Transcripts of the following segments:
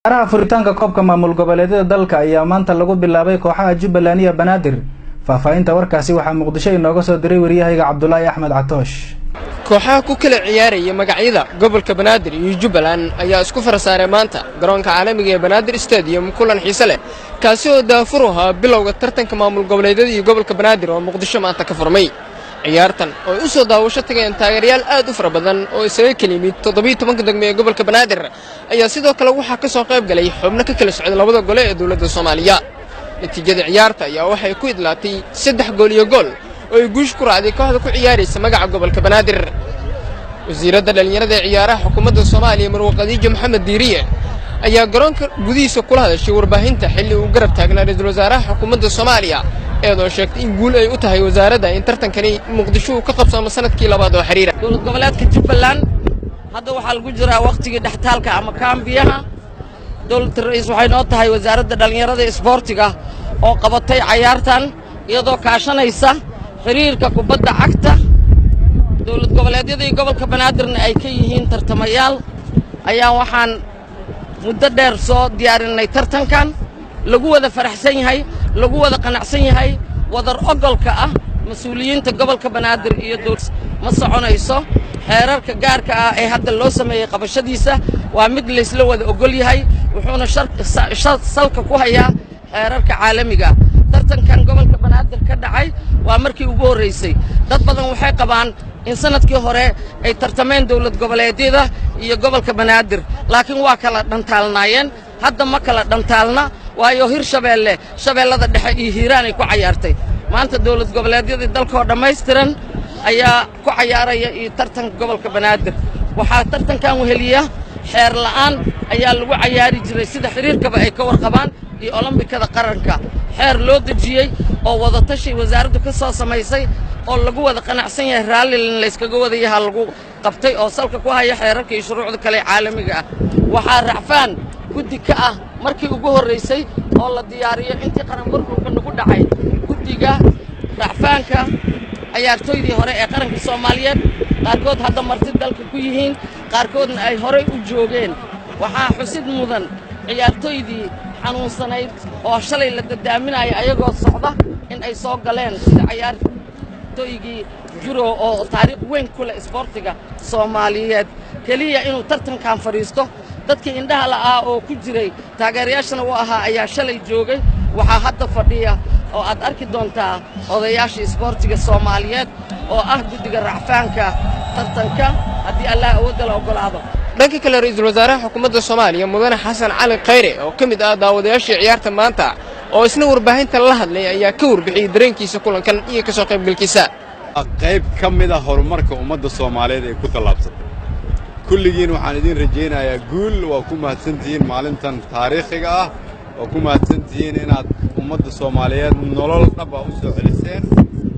Ciyaaraha furitaanka koobka maamul goboleedyada dalka ayaa maanta lagu bilaabay kooxaha Jubbaland iyo Banaadir. Faahfaahinta warkaasi waxaa Muqdisho inooga soo diray wariyahayga Cabdulaahi Axmed Catoosh. Kooxaha ku kala ciyaaraya magacyada gobolka Banaadir iyo Jubbaland ayaa isku fara saaray maanta garoonka caalamiga ee Banaadir Stadium kulan xiise leh, kaasi oo daafur u ahaa bilowga tartanka maamul goboleedyada iyo gobolka Banaadir oo Muqdisho maanta ka furmay. Ciyaartan oo ay u soo daawasho tageen taageerayaal aad u fara badan oo isaga kala yimid 17-ka degmo ee gobolka Banaadir ayaa sidoo kale waxaa ka soo qayb galay xubno ka kala socda labada gole ee dowladda Soomaaliya. Natiijada ciyaarta ayaa waxay ku idlaatay 3 gool iyo gool oo ay guush ku raacday kooxda ku ciyaaraysa magaca gobolka Banaadir. Wasiiradda dhallinyarada ee ciyaaraha xukuumadda Soomaaliya, Marwe Khadiijo Maxamed Diiriye, ayaa garoonka gudihiisa kula hadashay warbaahinta xilli uu garab taagnaa ra-iisul wasaaraha xukuumadda Soomaaliya, iyadoo sheegtay in guul ay u tahay wasaaradda in tartankani Muqdisho uu ka qabsoomo sanadkii labaad oo xiriira. Dowlad goboleedka Jubbaland hadda waxaa lagu jiraa wakhtigii dhextaalka ama kaambiyaha. Dowladda ra'iis waxay noo tahay wasaaradda dhallinyarada isboortiga oo qabatay cayaartan, iyadoo kaashanaysa xiriirka kubadda cagta dowlad goboleedyada iyo gobolka Banaadirna ay ka yihiin tartamayaal. Ayaa waxaan muddo dheer soo diyaarinay tartankan lagu wada faraxsan yahay, lagu wada qanacsan yahay, wadar ogolka ah mas-uuliyiinta gobolka Banaadir iyo ma soconayso. Xeerarka gaarka ah ee hadda loo sameeyey qabashadiisa waa mid laysla wada ogol yahay, wuxuuna salka ku hayaa xeerarka caalamiga. Tartankan gobolka Banaadir ka dhacay waa markii ugu horraysay. Dad badan waxay qabaan in sanadkii hore ay tartameen dowlad goboleedyada iyo gobolka Banaadir, laakiin waa kala dhantaalnaayeen. Hadda ma kala dhantaalna, waayo Hirshabeelle, Shabeellada Dhexe iyo Hiiraan ay ku cayaartay. Maanta dowlad goboleedyadii dalkoo dhammaystiran ayaa ku cayaaraya iyo tartanka gobolka Banaadir. Waxaa tartankan weheliya xeer la'aan ayaa lagu cayaari jiray, sida xiriirkaba ay ka warqabaan iyo Olombikada qaranka. Xeer loo dejiyey oo wadatashi wasaaraddu ka soo samaysay oo lagu wada qanacsan yahay, raallilin layskaga wadayaha lagu qabtay, oo salka ku haya xeerarka iyo shuruucda kale ee caalamiga ah. Waxaa racfaan guddi ka ah markii ugu horraysay oo la diyaariyo intii qaranburburka nagu dhacay guddiga racfaanka cayaartooydii hore ee qaranka Soomaaliyeed, qaarkood hadda marti dalka ku yihiin, qaarkoodna ay horay u joogeen. Waxaa xusid mudan ciyaartooydii xanuunsanayd oo shalay la dadaaminaya ayagoo socda in ay soo galeen, sida cayaartooygii Juro oo taariikh weyn ku leh isboortiga Soomaaliyeed, keliya inuu tartankan fadhiisto. Dadkii indhaha la'aa oo ku jiray taageerayaashana u ahaa ayaa shalay joogay. Waxaa hadda fadhiya oo aad arki doontaa odayaasha isboortiga Soomaaliyeed oo ah guddiga racfaanka tartanka, haddii Allah awoodda la oggolaado. Dhanka kale, ra-iisul wasaaraha xukuumadda Soomaaliya, Mudane Xasan Cali Khayre, oo ka mid ah daawadayaashii ciyaarta maanta oo isna warbaahinta la hadlay, ayaa ka warbixiyey dareenkiisa kulankan iyo ka soo qaybgalkiisa. Qayb ka mid a horumarka ummadda Soomaaliyeed ay ku tallaabsatay. Kulligiin waxaan idiin rajaynayaa guul. Waa ku mahadsantihiin maalintan taariikhiga ah, waa ku mahadsantihiin inaad ummadda Soomaaliyeed nolol dhaba u soo celiseen.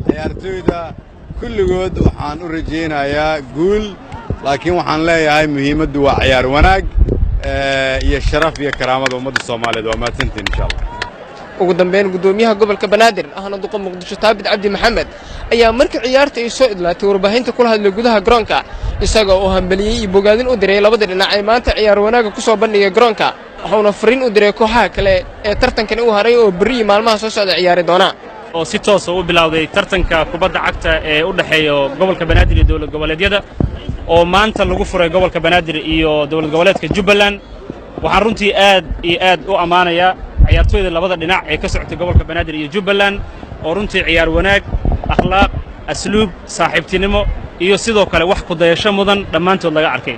Ciyaartooyda kulligood waxaan u rajaynayaa guul, laakiin waxaan leeyahay muhiimaddu waa ciyaar wanaag iyo sharaf iyo karaamada ummadda Soomaaliyeed. Waa mahadsantihiin, insha Allah. Ugu dambeyn, guddoomiyaha gobolka Banaadir ahna duqa Muqdisho, Taabid Cabdi Maxamed, ayaa markii ciyaarta ay soo idlaatay warbaahinta kula hadlay gudaha garoonka, isaga oo hambeliyey iyo bogaadin u diray labada dhinac ee maanta ciyaar wanaagga ku soo bandhigay garoonka, wuxuuna fariin u diray kooxaha kale ee tartankani u haray oo berri iyo maalmaha soo socda ciyaari doona. Oo si toosa u bilowday tartanka kubadda cagta ee u dhexeeya gobolka Banaadir iyo dowlad goboleedyada, oo maanta lagu furay gobolka Banaadir iyo dowlad goboleedka Jubbaland. Waxaan runtii aad iyo aad u ammaanayaa ciyaartooyda labada dhinac ee ka socotay gobolka Banaadir iyo Jubbaland, oo runtii ciyaar wanaag, akhlaaq, asluub, saaxiibtinimo iyo sidoo kale wax ku dayasho mudan dhammaantood laga arkay.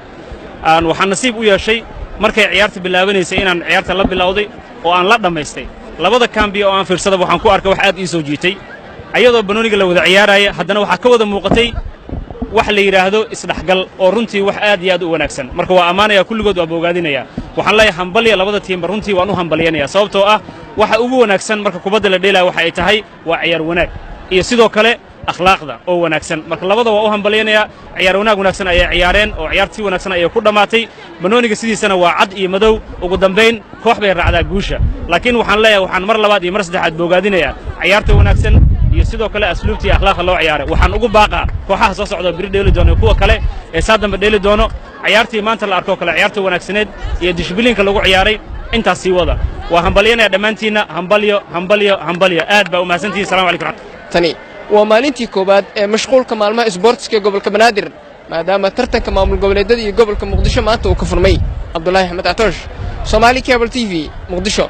Waxaan nasiib u yeeshay markay ciyaarta bilaabanaysay inaan ciyaarta la bilowday oo aan la dhammaystay. Labada kambiya oo aan fiirsadaba waxaan ku arkay wax aad ii soo jiitay. Ayadoo banooniga la wada ciyaaraya, haddana waxaa ka wada muuqatay wax la yidhaahdo isdhexgal, oo runtii wax aad iyo aad u wanaagsan. Marka waa ammaanaya kulligood, waa bogaadinaya. Waxaan leeyahay hambalya labada tiimba, runtii waan u hambalyanaya, sababtoo ah waxa ugu wanaagsan marka kubadda la dheelaya waxa ay tahay waa ciyaar wanaag iyo sidoo kale akhlaaqda oo wanaagsan. Marka labada waa u hambalyanayaa. Ciyaar wanaag wanaagsan ayay ciyaareen oo ciyaarta si wanaagsan ayay ku dhammaatay. Banooniga sidiisana waa cad iyo madow, ugu dambayn koox bay raacdaa guusha. Laakiin waxaan leeyahay, waxaan mar labaad iyo mar saddexaad bogaadinayaa ciyaarta wanaagsan iyo sidoo kale asluubtii akhlaaqda loo ciyaaray. Waxaan ugu baaqaa kooxaha soo socda biri dheeli doono iyo kuwa kale ee saa dambe dheeli doono, ciyaartii maanta la arkoo kale, ciyaarta wanaagsaneed iyo dishbiliinka lagu ciyaaray. Intaas sii wada. Waa hambalyanaya dhammaantiinna. Hambalyo, hambalyo, hambalyo. Aad baa u mahadsantihin. Salamu calaykum. Tani waa maalintii koowaad ee mashquulka maalmaha isboortiska ee gobolka Banaadir, maadaama tartanka maamul goboleedyada iyo gobolka Muqdisho maanta uu ka furmay. Cabdulaahi Axmed Catoosh, Somaali Cable TV, Muqdisho.